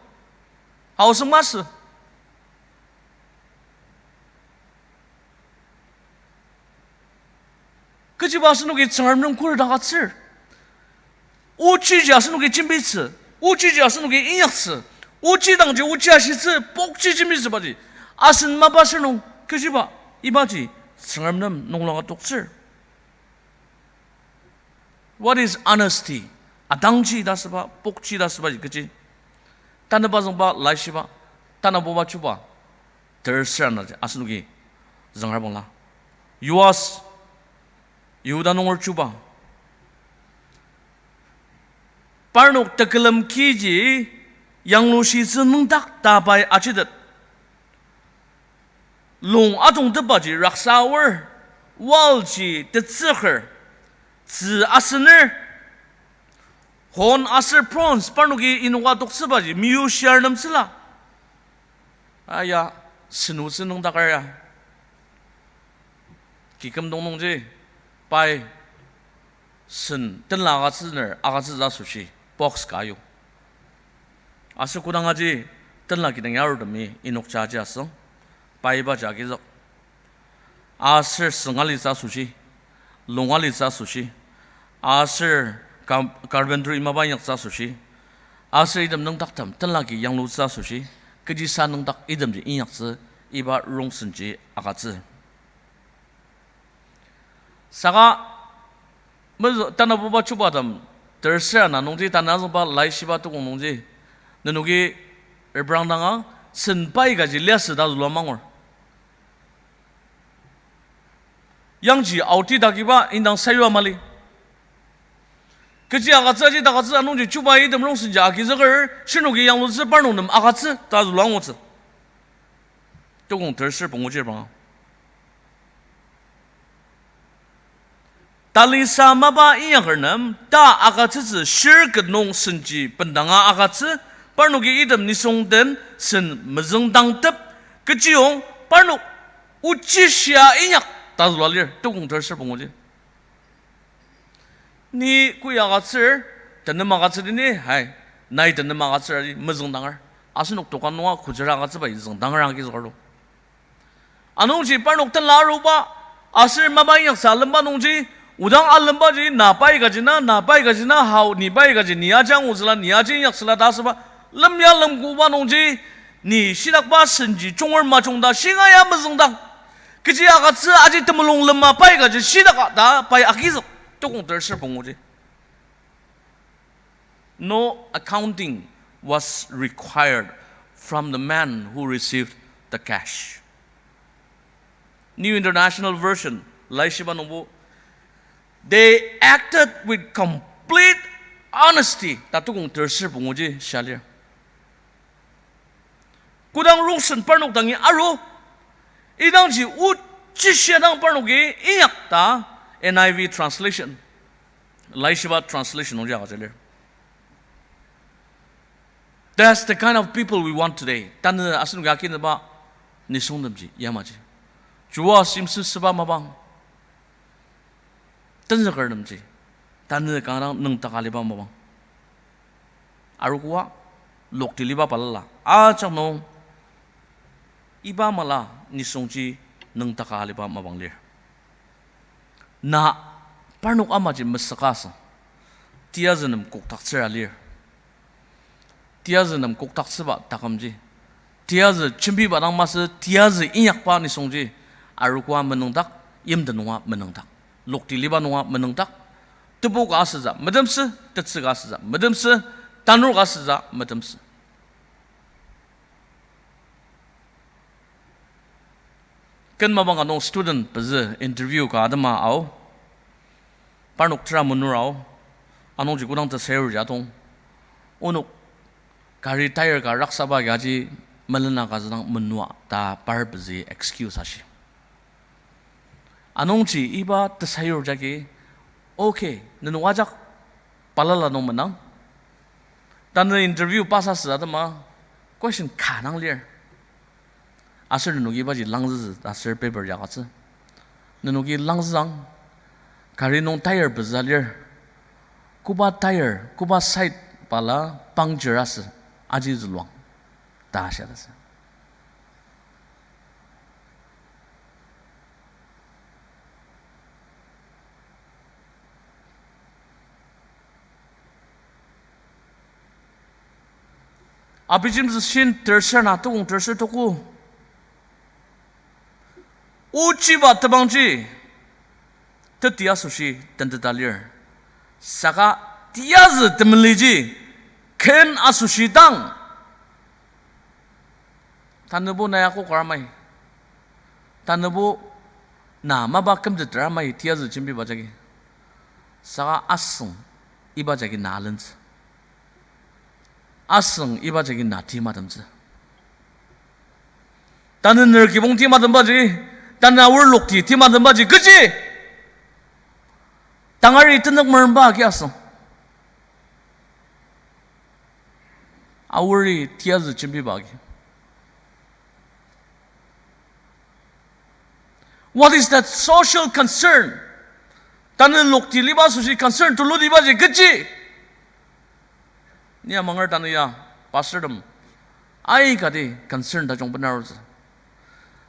aosüng masü. Kechiba asenoki Tsüngrem nung khuret agütsür. Ochiji asenoki jembitsü, ochiji asenoki inyaktsü, ochi dangji ochi ashitsü, pokchi jembitsübaji asen mapa sür nung, kechiba ibaji Tsüngrem nem nunglang ka toktsür. What is honesty? Adangji ta asüba, pokchi ta asübaji kechi? Tanüba züngba laishiba, tanabuba chuba, tersür anaji asenoki züngra bangla. Yoas, Yihuda nunger chuba, parnok tekülem kiji yanglushitsü nüngdak ta pai ajitet. Lung atongtepbaji raksa aor, walji tetsüker, tzü asener, hon aser bronze parnoki inoka toktsübaji meyushiar nemtsüla. Aya, sen otsü nüngdaker ya. Kikümdong nungji, pai sen tenla agütsüner agütsütsü asoshi box ka ayu. Aser kodang aji tenla kidang ya arutemi inokja aji asüng, pai ibaji agizük. Aser seng alitsü asoshi, lung alitsü asoshi, aser ka-, carpentry mapa inyaktsü asoshi, aser item nüngdaktem tenlaki yanglutsü asoshi, kechisa nüngdak itemji inyaktsü, iba rongsenji agütsü. Saka, mezü-, tanabuba chubatem, tersür ana nungji, tanü azüngba laishiba tukong nungji, nenoki reprang danga, sen pai kaji liasü ta zülua mangur. Yangji aoti dakiba indang sayua mali. Kechi agütsü aji takütsü anungji chuba item rongsenji agizüker, shirnoki yanglutsü parnok nem agütsü ta zülua angutsü. Tukong tersür pungu chir banga. Talisa mapa inyaker nem ta agütsütsü shir ket nung senji bendanga agütsü, parnoki item nisung den sen mezüngdangtep, kechiyong parnok ochishia inyak ta zülua lir, tukong tersür punguji. Ni kü agütsür, tenem agütsüdi ni, hai, nai tenem agütsür aji mezüngdanger. Asenok dokan nunga küjüra agütsüba züngdanger agizükerlo. Anungji parnok tenla aruba, aser mapa inyaksa alemba nungji, odang alembaji, na pai kaji na, na pai kaji na, hao, ni pai kaji, ni aji angutsüla, ni aji inyaksüla ta asüba, lemya lemkoba nungji, ni shidakba senji junger majung ta shinga ya mezüngdang. Kechi agütsü aji temulung lema pai kaji shidaka ta pai agizük, tukong terser punguji. No accounting was required from the man who received the cash. New International Version, laishiba nungbo, they acted with complete honesty ta tukong terser punguji shia lir. Kodang rongsen parnok dangi aru, idangji ochi shia dang parnoki inyak ta N I V translation, laishiba translation nungji agüja lir. That's the kind of people we want today. Tanü asenoki akinüba nisungtemji yamaji, Chuba yimsüsüba mapang, tenzükertemji, tanü kanga dang nüngdaka aliba mapang. Arogoa, lokti liba balala ajak nung, iba mala nisungji nüngdaka aliba mapang lir. Na parnok amaji mesüka asü, tiyazü nem kokdaktsüra lir. Tiyazü nem kokdaktsüba takümji, tiyazü jembiba dang masü, tiyazü inyakba nisungji, arogoa menüngdak, yimten nunga menüngdak, lokti liba nunga menüngdak, tebu ka asütsü metemsü, tetsü ka asütsü metemsü, tanur ka asütsü metemsü. Ken mapang ka nung student pezü interview ka atema ao. Parnok tera menur ao. Anungji kodang tesayurji atong, onok gari tyre ka raksaba agi aji melena ka züdang menua ta par pezü excuse ashi. Anungji iba tesayur jagi, okay, nenok ajak balala nung menang. Tanü interview pass asü atema question ka dang lir. Aser nenoki ibaji langzütsü ta aser paper ya agütsü. Nenoki langzüang, gari nung tyre pezü lir. Koba tyre, koba side bala puncture asü, aji züluang ta shia ta sü. Abijemtsü shin terser na tukong terser tuku. Ochiba temangji teti asoshi tenteta lir. Saka tiyazü temeliji ken asoshi dang, tanübo na ya kokar amai, tanübo na mapa kümteter amai tiyazü jembiba jagi. Saka asüng iba jagi na alentsü. Asüng iba jagi na timatemtsü. Tanü ner kibong timatembaji, tanü aor lokti timatembaji kechi? Tangari tenük meremba agi asüng. Aori tiyazü jembiba agi. What is that social concern? Tanü lokti liba asoshi concern tulutibaji kechi? Ni amanger tanü ya, pastortem aikati concern tajung benarutsü.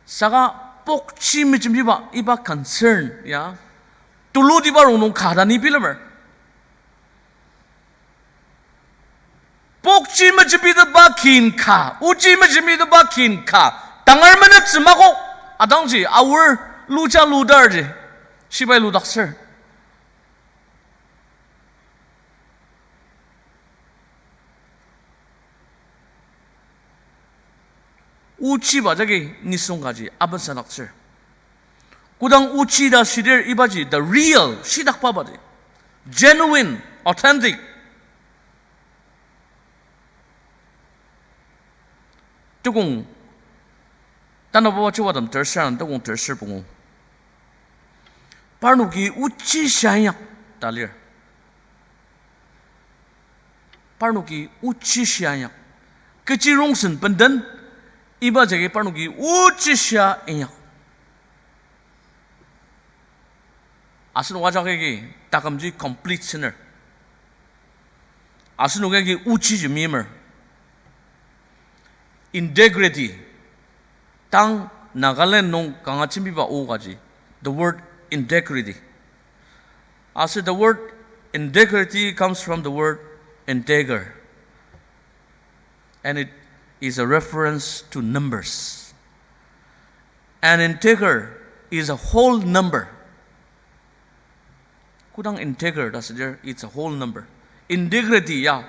Saka pokchi mejembiba iba concern ya, tulutiba rongnung ka ta ni bilemer. Pokchi mejembiteba kin ka, ochi mejembiteba kin ka, tangar meneptsü makok, atangji aor luja ludarji, shibai ludaktsür. Ochiba jagi nisung kaji abensadaktsür. Kodang ochi ta shidir ibaji the real, shidakba baji, genuine, authentic. Tukong, tanabuba chiwadem terser ana tukong terser pungu. Parnoki ochi shia inyak ta lir. Parnoki ochi shia inyak. Kechi rongsen benden, iba jagi parnoki ochi shia inyak. Asenok ajak agi takümji complete sinner. Asenok agi ochiji meimer. Integrity. Tang Nagaland nung kanga jembiba o kaji, the word integrity. Aser the word integrity comes from the word integer. And it is a reference to numbers. An integer is a whole number. Kodang integer ta südir, it's a whole number. Integrity ya,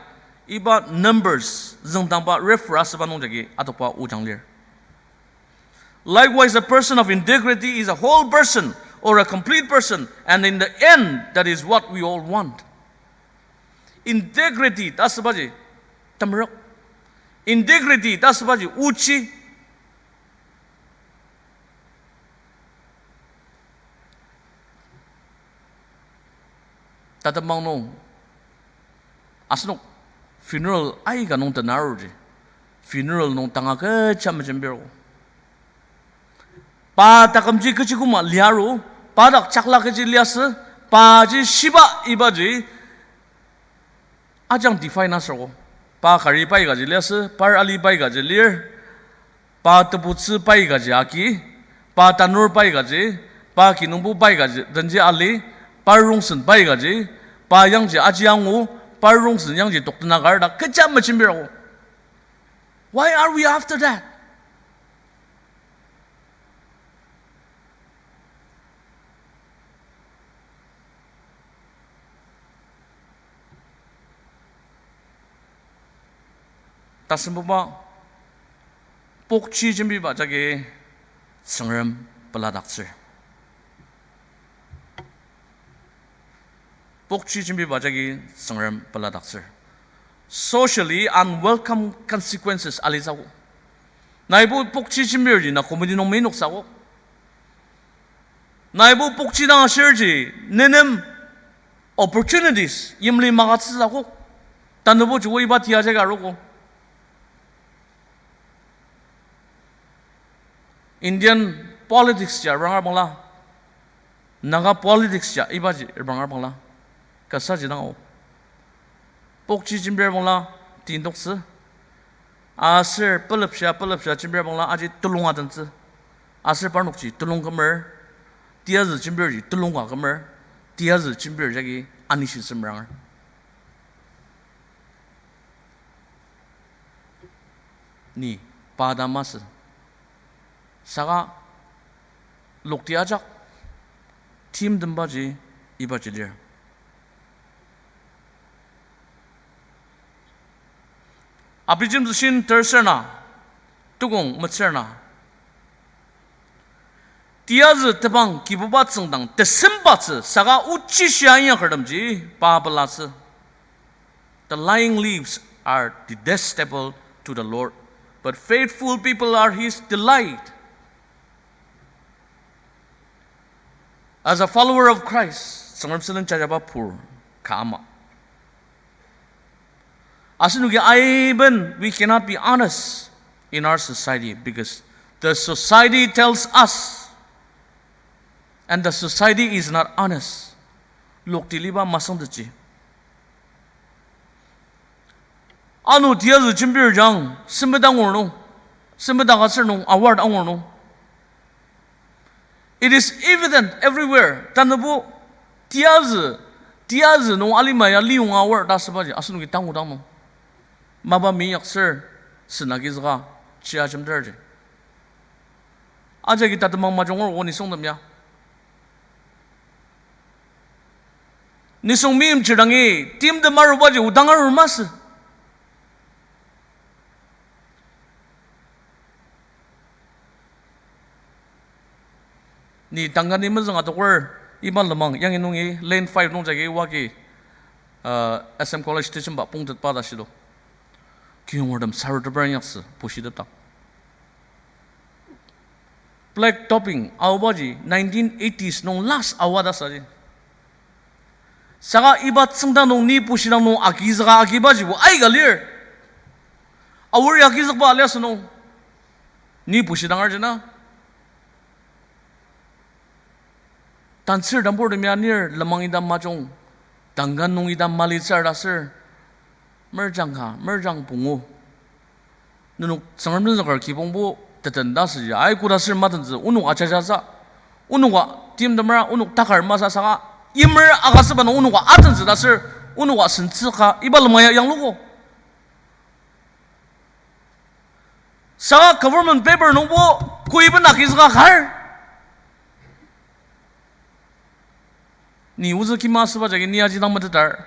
iba numbers züngdangba refer asüba nungjagi adokba ojang lir. Likewise, a person of integrity is a whole person or a complete person, and in the end, that is what we all want. Integrity ta asübaji temerük. Integrity ta asübaji ochi. Tatemang nung, asenok funeral aika nung tenaruji, funeral nung tanga kecha mejembir. Pa takümji kechi koma liaru, pa dak chakla kechi liasü, paji shiba ibaji ajang define asüogo. Pa kari pai kaji liasü, par ali pai kaji lir, pa tebutsü pai kaji agi, pa tanur pai kaji, pa kinungpo pai kaji denji ali, par rongsen pai kaji, pa yangji aji angu, par rongsen yangji toktenakar ta kecha mejembir. Why are we after that? Tasembuba, pokchi jembiba jagi Tsüngrem peladaktsür. Pokchi jembiba jagi Tsüngrem peladaktsür. Socially unwelcome consequences alitsü akok. Naibo pokchi jembirji na committee nung meinoktsü akok. Naibo pokchi dang ashirji nenem opportunities yimli magütsütsü akok. Tanübo joko iba tia jagi arogo. Indian politics ya repranger bangla, Naga politics ya ibaji repranger bangla, kasaji dang ao. Pokchi jembir bangla tintoktsü. Aser pelapshia, pelapshia jembir bangla aji telung adentsü. Aser parnokji telung kümer, tiyazü jembirji telung ka kümer, tiyazü jembir jagi anishisemranger. Ni pa ta masü. Saka lokti ajak timtembaji ibaji lir. Abijemtsüshin terser na, tukong metsür na. Tiyazü tebang Kibuba tsüngdang tesembatsü saka ochishia inyakertemji pa pelatsü. The lying leaves are detestable to the Lord, but faithful people are his delight. As a follower of Christ, Tsüngrem sülen jajaba pur ka ama. Asenoki aiben, we cannot be honest in our society because the society tells us, and the society is not honest. Lokti liba masüngtetji. Ano tiyazü jembir jang, sempet angur nung, sempet agütsür nung, award angur nung. It is evident everywhere. Tanübo tiyazü, tiyazü nung alima ya liyonga award ta asübaji, asenoki tangudang nung. Mapa meinyaktsür, sena agizüka, chia jemdarji. Ajagi tatemang majung ngur o nisungtem ya. Nisung meimchir dangi timtem arubaji odang arur masü. Ni tangani mezüng adoker iba lenmang yangi nungi lane five nung jagi wagi, uh, S M College tejemba pongtetba ta shilo. Kiyongertem saruteper inyaktsü pushitepdak. Black topping aobaji nineteen eighties nung last aoa ta saji. Saka iba tsüngda nung ni pushidang nung agizüka agibajibo aika lir. Aor ya agizükba aliasü nung ni pushidang arjina. Tantsür tambur temia nir lenmang ita majung, tangka nung ita malitsür ta sür, merjang ka, merjang pungu. Nenok Tsüngrem tenzüker kibongbo teten ta süji, ai koda sür matentsü, onok ajajatsü, onoka timtemera, onok takar masü saka, yimer agütsüba nung onoka atentsü ta sür, onoka sentsü ka, iba lenmang ya yanglugo. Saka government paper nungbo, koiben agizüka kar. Ni ozü kima asüba jagi ni aji dang metetar.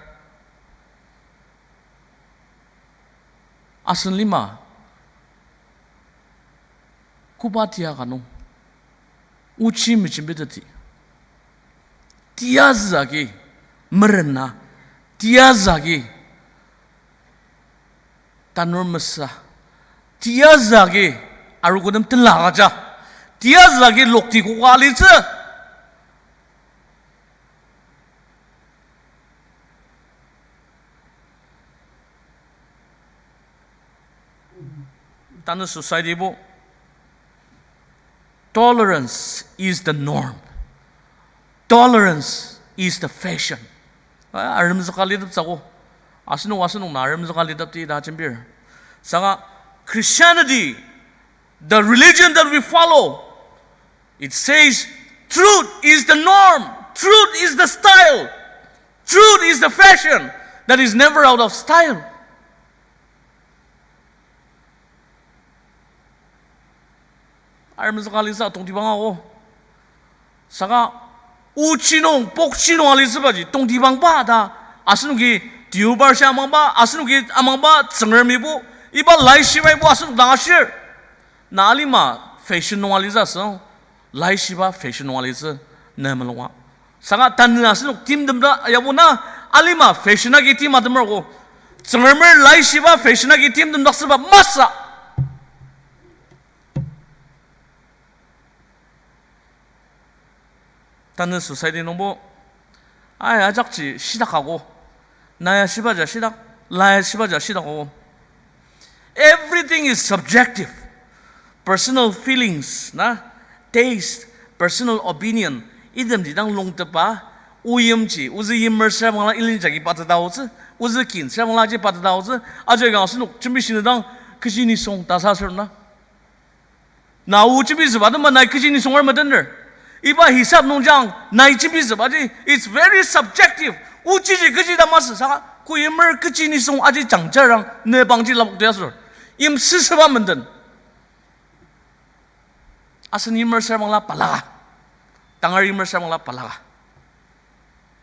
Asen lima koba tia ka nung ochi mejembiteti. Tiyazü agi merena, tiyazü agi tanur mesa, tiyazü agi arogo nem tenla agüja, tiyazü agi lokti koka alitsü. Tanü society bo, tolerance is the norm. Tolerance is the fashion. Ah, aremzüka liteptsü ko. Asenok, asenok na aremzüka litepti ta jembir. Saka Christianity, the religion that we follow, it says truth is the norm, truth is the style, truth is the fashion that is never out of style. Aremzüka alitsü tongtibang ako. Saka ochi nung, pokchi nung alitsübaji tongtibangba ta, asenoki deobar shi amangba, asenoki amangba Tsüngremibo, iba laishibaibo asenok dang ashir. Na alima fashion nung alitsü asüng, laishiba fashion nung alitsü ne melunga. Saka tanü asenok timtem ta yabo na alima fashion agi tim atemer ko. Tsüngremer laishiba fashion agi timtem taksüba masü. Tanü society nungbo, ai, ajakji shidak ako. Na ya shibaja shidak, la ya shibaja shidak ako. Everything is subjective. Personal feelings, na, taste, personal opinion, itemji dang lungtepa, oyimji, ozü yimer süra bangla ilin jagi pateta aotsü, ozü kin süra bangla ji pateta aotsü, aja kang asenok jembi shinedang, kechi nisung ta sa sür na. Na o jembitsüba atema nai kechi nisung ar metener. Iba hisab nungjang nai jembitsübaji, it's very subjective. Ochiji kechi ta masü saka, koimer kechi nisung aji jangjarang ne bangji lapok toya sür. Yimsüsüba menden. Asen yimer süra bangla balaka. Tangar yimer süra bangla balaka.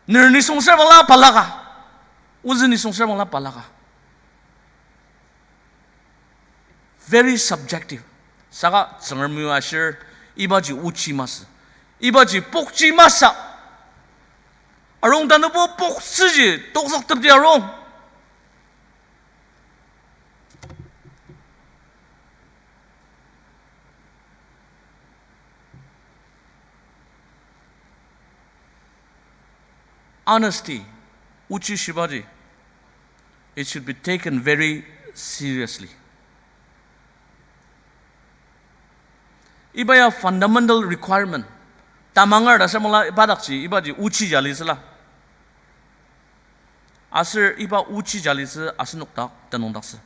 Ner nisung süra bangla balaka. Ozü nisung süra bangla balaka. Very subjective. Saka Tsüngremi ashir, ibaji ochi masü. Ibaji pokchi masü. Arung tanübo poktsüji tokzüktepdi arung. Honesty, ochi shibaji, it should be taken very seriously. Iba ya fundamental requirement. Tamanger ta shamala iba dakji, ibaji ochi jali süla. Aser iba ochi jali sü asenok dak tenüngdaksü.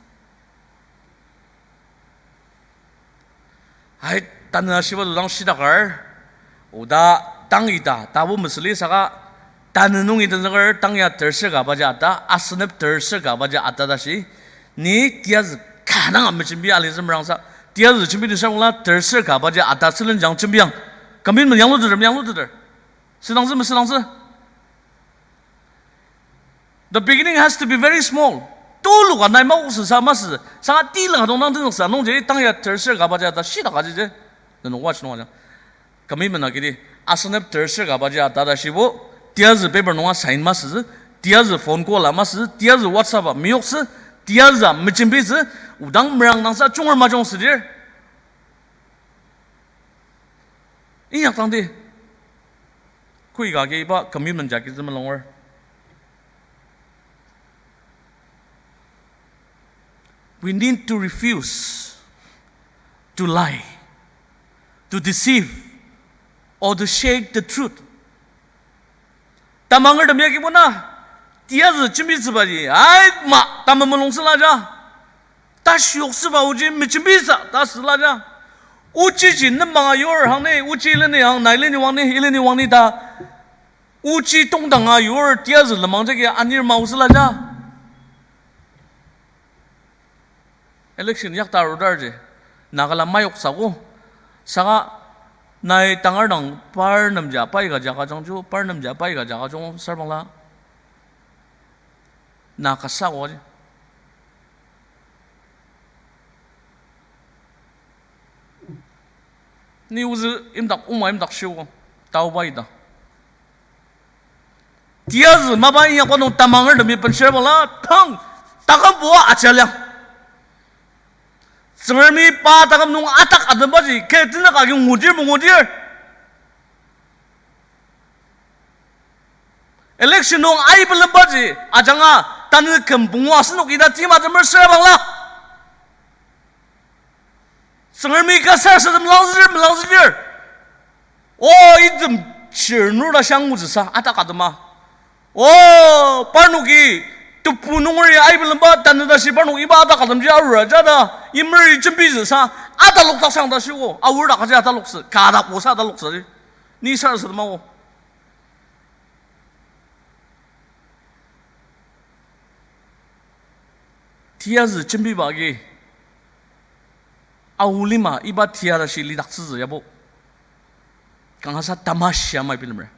Hai, tanü ashiba dang shidakar, oda tang ita, tabo mesüli saka, tanü nungi tenzüker, tang ya terser ka baji ata, asenep terser ka baji ata tashi, ni tiyazü ka dang amejembi alitsü merangsa, tiyazü jembi nisabangla terser ka baji ata sülen jang jembiang. Commitment yangluteter, yangluteter. Südangtsü, mesüdangtsü. The beginning has to be very small. Tulu ka nai maoksü sa masü. Saka tila ka dong dang tenzüksa nungji tang ya terser ka baji ata shidaka jiji. Nenok watch nung ajang. Commitment akidi. Asenep terser ka baji ata ta shibo. Tiyazü paper nunga sign masütsü. Tiyazü phone call a masütsü. Tiyazü WhatsApp a meyoktsü. Tiyazü a mejembitsü. Odang merang nangsa chunger majung südir. Inyaktangdi, koi ka agi iba commitment jagi zümelungur. We need to refuse to lie, to deceive, or to shake the truth. Tamangertem ya kibo na, tiyazü jembitsübaji, ai ma, tamang mulung süla ja. Tashi yoksüba oji mejembitsü ta süla ja. Ochiji nembanga yur hang ni, ochi ileni hang, na ileni wang ni, ileni wang ni ta. Ochi tongdanga yur tiyazü lenmang jagi anir mao süla ja. Election yakta arudarji, Nagaland mayoktsü ko. Saka Nai tangar dang par nemja pai ka jaka jangju, par nemja pai ka jaka jung sarbangla. Na kasa oji. Ni ozü imdak, oma imdak shio, taoba ita. Tiyazü mapa inyakba nung tamangertemi benshir bangla tang taküm bua ajalia. Tsüngremi pa taküm nung atak atembaji, ke tenük agi ngudir mungudir. Election nung aibelembaji, ajanga tanü küm pungu asenok ita tima temer sür bangla. Tsüngremi kasar sütem melangzüdir, melangzüdir. O, item chir nurta shang ngutsüsa, atak atema. O, parnoki tebu nungeri aibelemba tanü tashi parnok iba atak atemji arura jada, imeri jembizüsa, atalok taksang tashi o, aor dak kaji ataloktsü, ka dak osa ataloktsü. Ni sar sütema o. Tiyazü jembiba agi, ao lima iba tiya tashi lidaktsütsü yabo. Kangasa tamashia mai bilemer.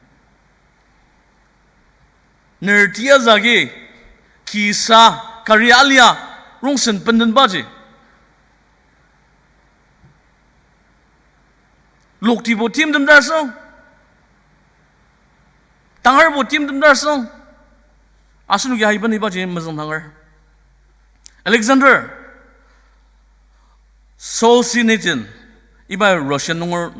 Ner tiyazü agi, kisa, kari alia, rongsen bendenbaji. Loktibo timtem dar asüng. Tangarbo timtem dar asüng. Asenoki aiben ibaji mezüng tangar. Alexander Solzhenitsyn, iba Russian nunger